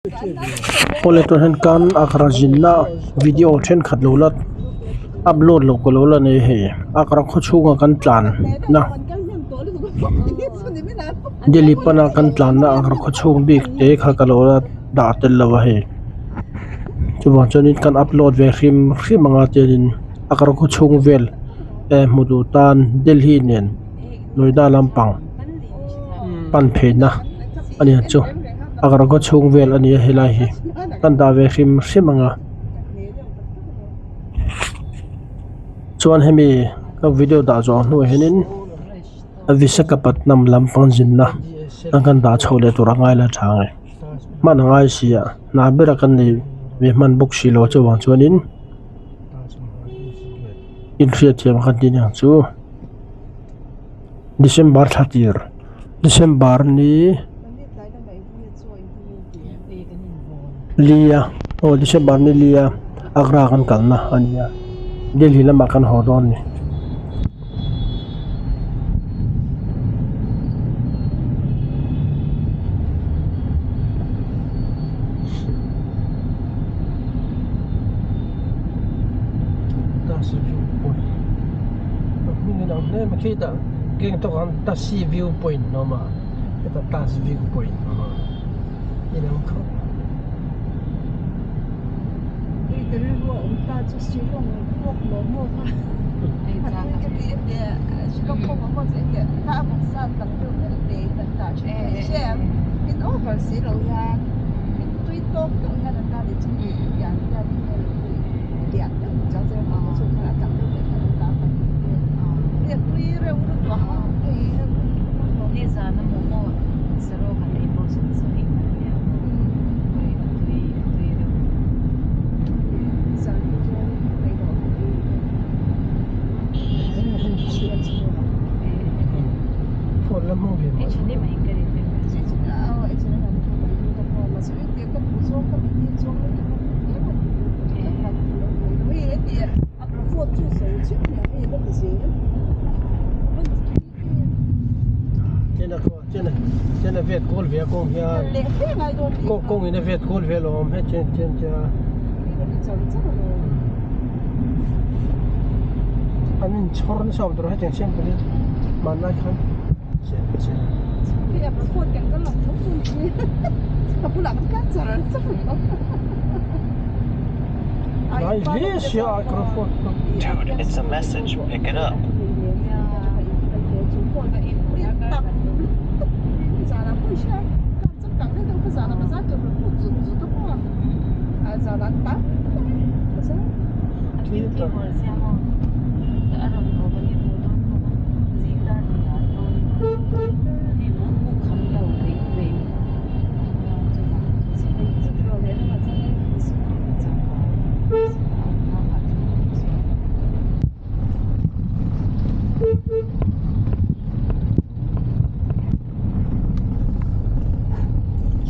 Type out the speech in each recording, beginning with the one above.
Awle tun hian kan agra zinna video thenkhat lo la upload loh ka lo la nei hei agra khaw chhunga kan tlan na Delhi pana kan tlan na agra khaw chhung bik te kha ka lo la dah tel lo a hei chuvang chuanin kan upload ve hrim hrim anga chuanin agra khaw chhung vel eh hmu duh tan Delhi nen Noida lampang pan pheina a ni ang chu agra khaw chhung vel a ni a helai hi kan dah ve hrim hrim ang a chuan hemi ka video dah zawh hnuah hianin Visakhapatnam lampang zinna an kan dah chhoh leh tur a ngai la tha ang e hman a ngai si a hna bera kan nei ve hman bawk si lo chuvang chuanin inhriatthiam kha ti aniang chu. December thla tir December ni li a aw December ni li a Agra kan kalna a ni a Delhi lamah kan haw dawn a ni. Khitah Gangtok ah Tasi view point a awm a hetah Tas view point a awm a inang khawp. Chen a vet kual ve a kawng hian kawng in a vet kual ve alawm he chen chen chen a an inchhawr nasa awm tur a hetiang siam tur hi hmanlai khan chen chen. Dude, it's a message. Pick it up.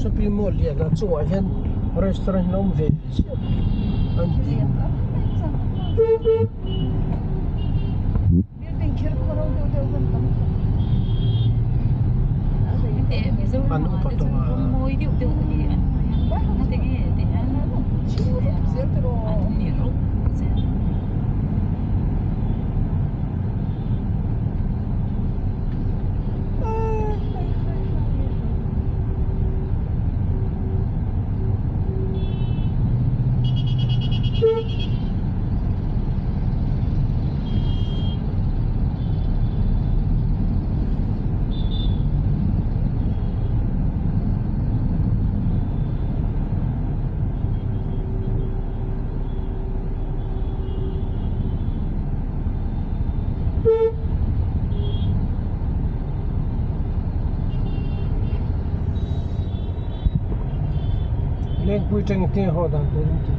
Shopping mall lian a chungah hian restaurant an awm ve chiah a ni. An upa tawh a. Lengpui tang te haw dan tur in ti.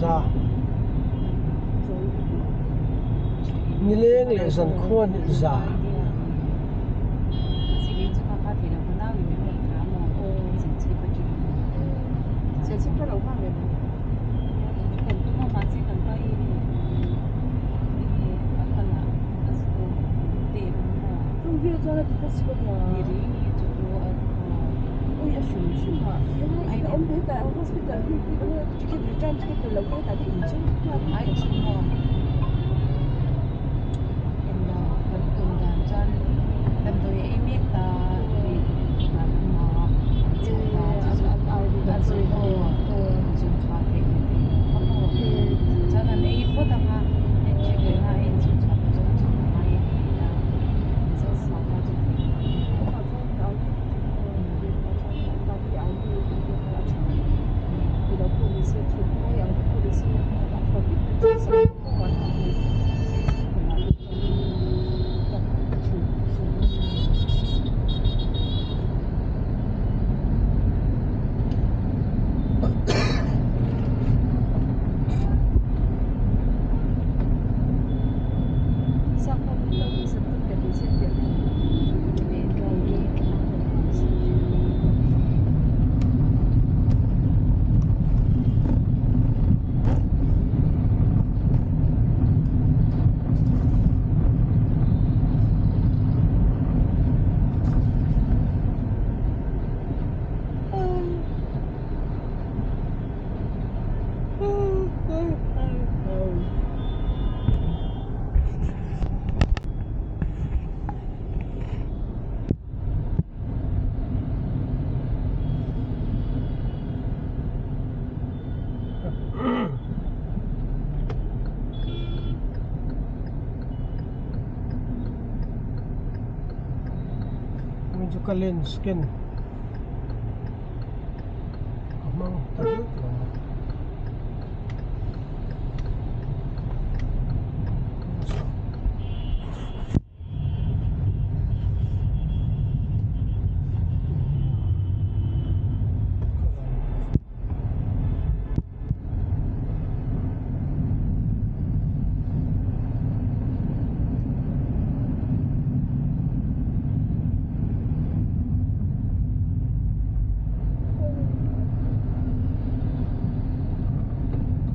Za. Nileng leh Zankhua ni za. Chu ka lens ken ka hmang ta hlek lo a.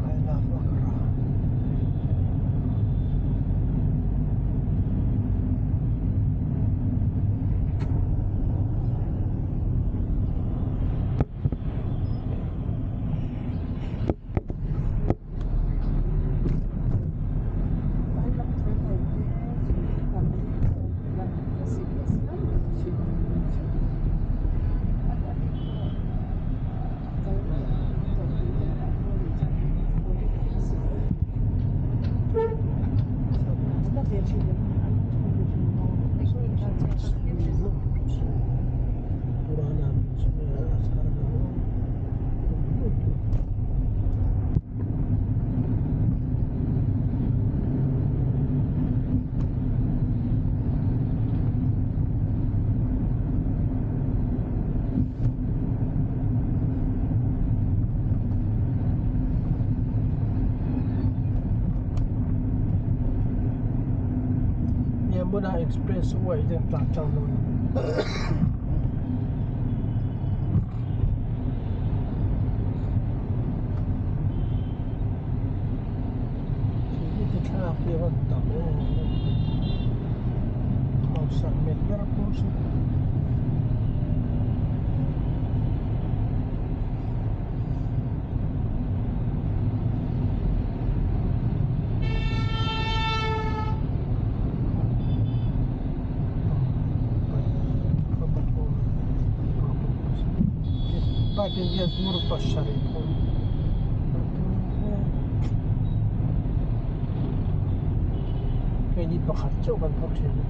I love Akara. Yamuna Express way te an tlan tlang dawn a ni. Thil hi thlalak hi a rawn tam em em a hausak hmel ber pawh chu. Bike in hian hmur pasarih pawh keini pakhat chauh kan phawrh thin a.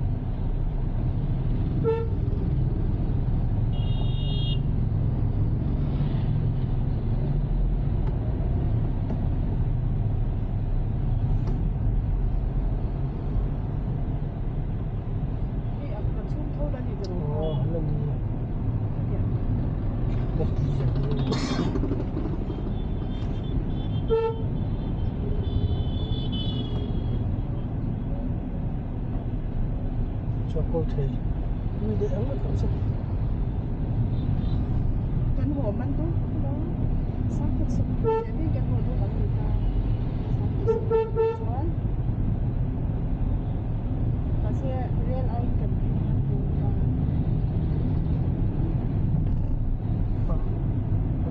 Aw la ni chuan kawl thei tui leh engmah tak chu. Kan haw man dawn khawp a, sangkhat sawmhnih leh mai kan haw dawn ang ni ta, sangkhat sawmhnih chuan mahse rel aiin kan phei man dawn ta.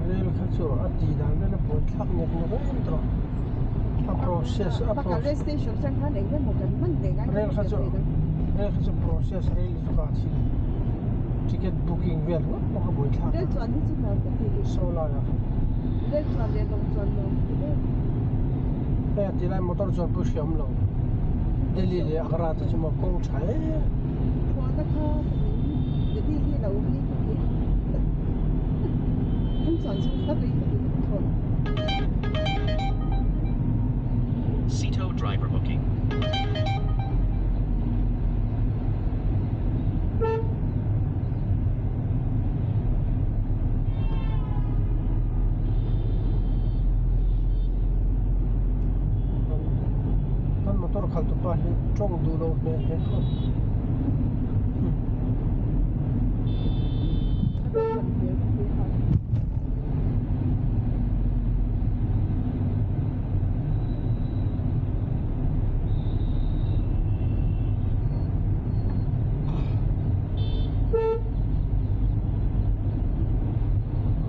Rel kha chu a tih dan vel a buai thlak nek nek em tawh a process a Bakah station atang khan eng emaw kan man leh ngai rel kha chu rel kha chu process rei lutuk a thil ticket booking vel ngawt pawh kha buai thlak Rel chuan hi chu nuam ka ti duh saw lai ah Rel chuan leh lawng chuan nuam ka ti deuh. Hei a tilai motor chuan pawh hriam lo Delhi leh Agra te chu maw kawng tha em. Thlawhna kha ka ning Delhi hi lo rei ka ti a Kan chuan chu ka rei ka ti thlawt. Sito driver booking. Kan motor khalh tu pa hi tawng duh lo hmel hle khawp.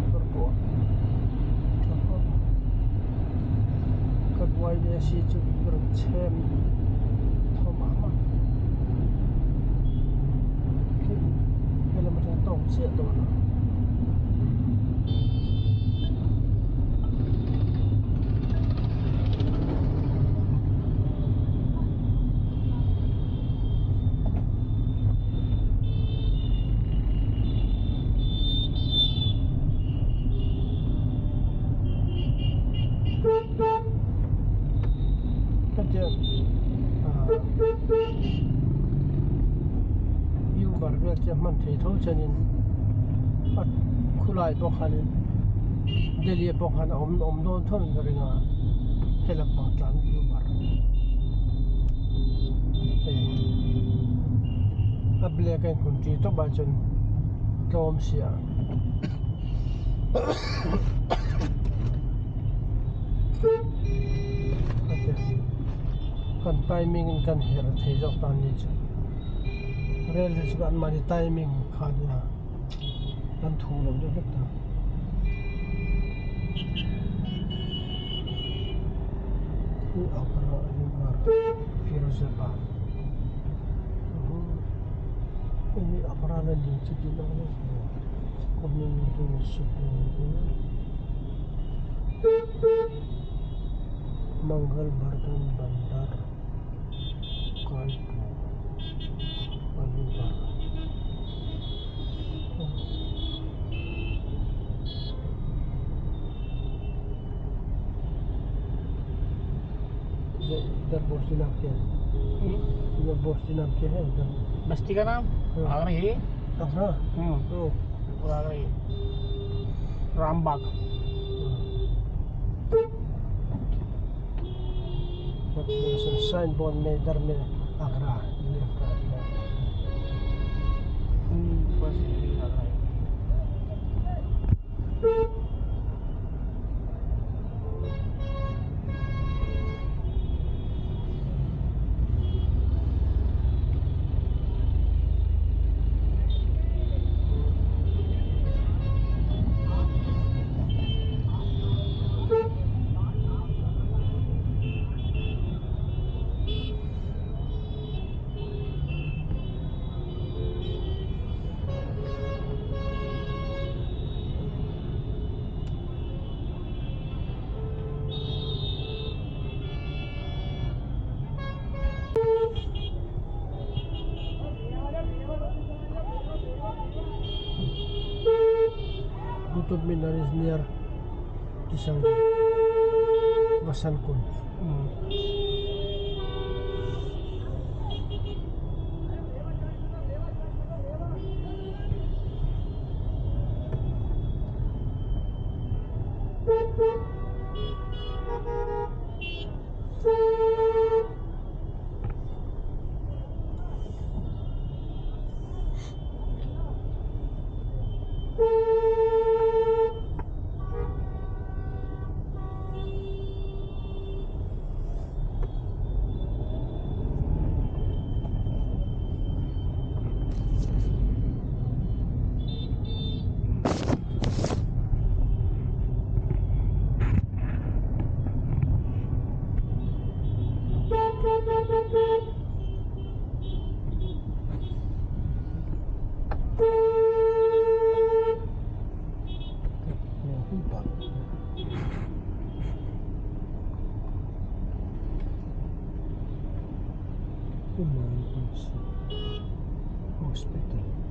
Motor pawh tha khawp ka buai leh si chu rawn chhem thaw mah mah khi helam atang tawk chiah dawn a. Hetiang ah Uber vel te hman thei tho chuanin a khulai pawh khanin Delhi ah pawh khan a awm awm dawn tho in ka ring a he lampang tlan Uber hei a black a inkun tir tawp ah chuan tlawm sia. Kan timing in kan her thei zawk ta ni chu rel hi chu anmahni timing kha a nia an thu lo deuh hlek ta. Hi Agra Aligarh Firozabad hei hi Agra landing chu tih loh a Mangal Bardhan Bandar Kanpur Aligarh. इधर बस्ती नाम क्या है इधर बस्ती नाम क्या है इधर बस्ती का नाम हाँ। आगरा ये आगरा हम्म ओ और आगरा ये रामबाग साइन बोर्ड में इधर में आगरा left right left बस यही आगरा है। Qutub Minar is near Kishan Vasant Kunj. Hospital.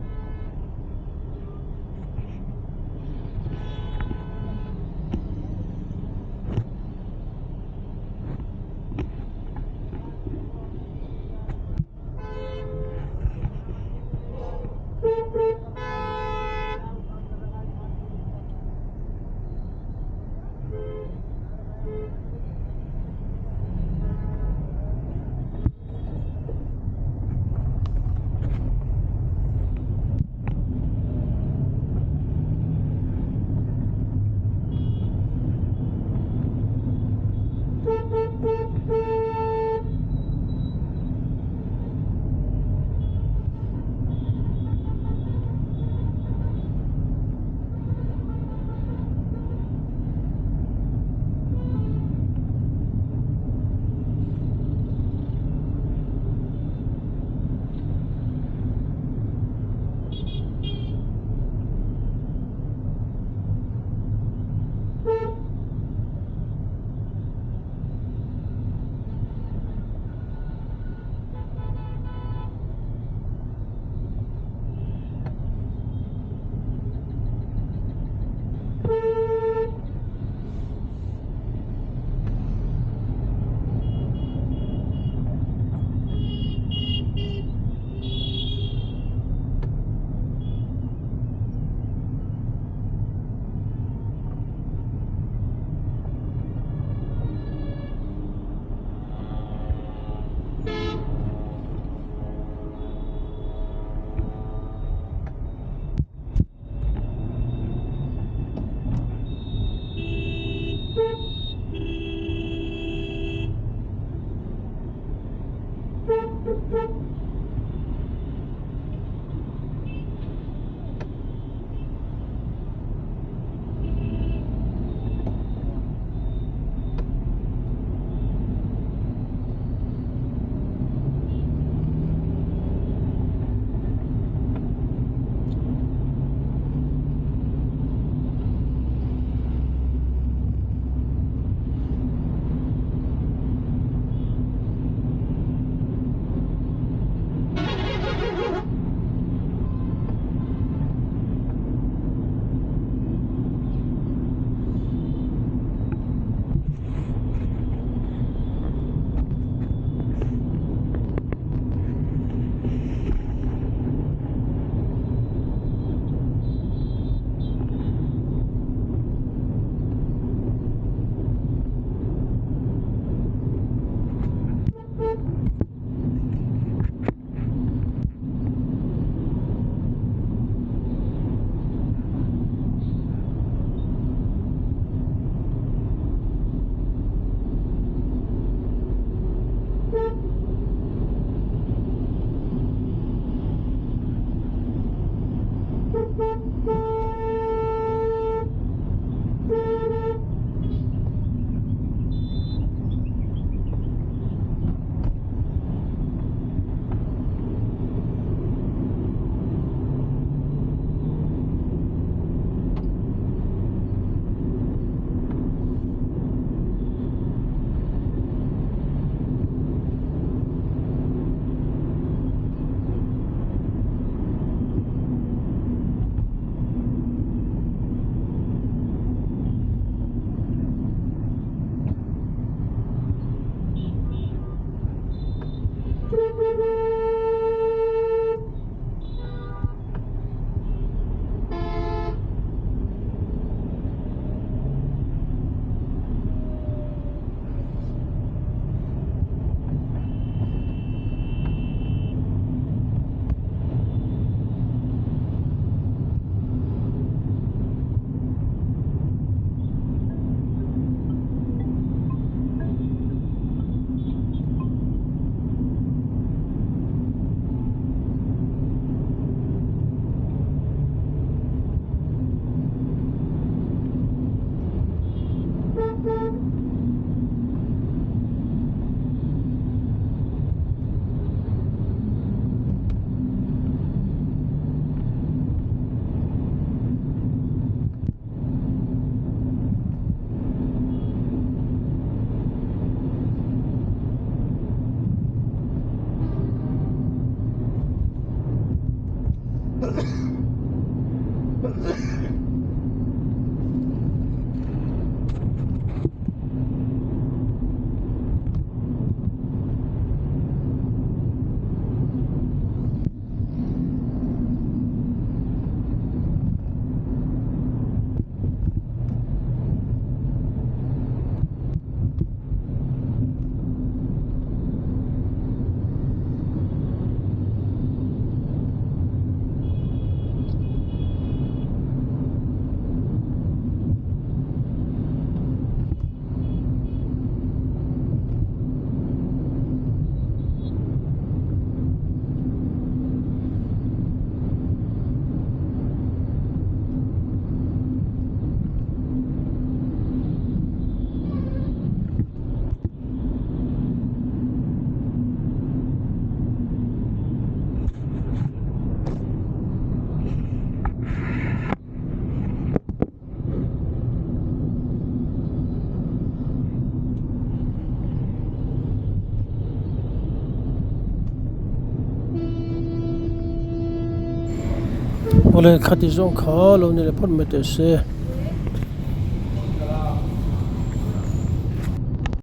Awle khati zawng kha lo ni leh phawt mai teh se.